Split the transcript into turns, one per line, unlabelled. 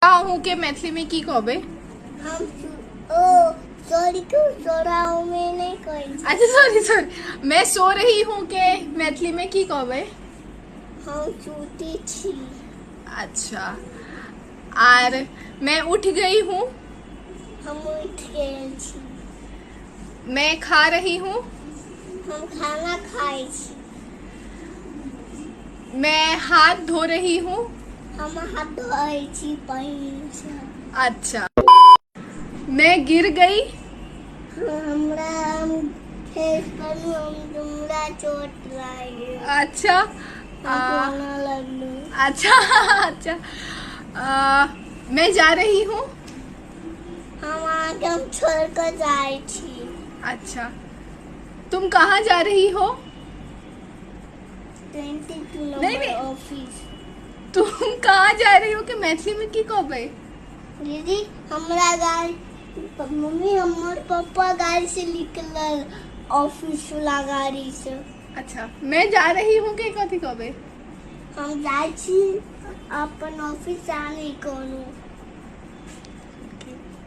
अहूँके मैथिलीमे की कहबै?
हम ओ सॉरी को सोराओ में नहीं कहै छी।
अच्छा, सॉरी सॉरी, मैं सो रही हूँ के मैथिली में की कहबै?
हम सुती छी।
अच्छा, आर मैं उठ गई हूँ?
हम उठ गेल छी।
मैं खा रही हूँ?
हम खाना खाइ छी।
मैं हाथ धो रही हूँ?
हम हाथ धोइ छी पानिसँ।
अच्छा, मैं गिर गई?
हमरा हम फेस पर हमरा चोट लागि गेल।
अच्छा।
हम कोना लगलू।
अच्छा अच्छा, मैं जा रही हूँ?
हम अहाँके हम छोड़ कऽ जाइ छी।
अच्छा, तुम कहाँ जा रही हो?
22
नहीं,
नंबर
नहीं।
ऑफिस।
तुम कहाँ जा रही हो के मैथिली में की कहबै?
दीदी, हमरा गाड़ी, मम्मी, हमर पप्पा गाड़ी से निकलल, ऑफिस वाला गाड़ी से।
अच्छा, मैं जा रही हूँ के कथी कहबै?
हम जाइ छी अपन ऑफिस, आने कोनो।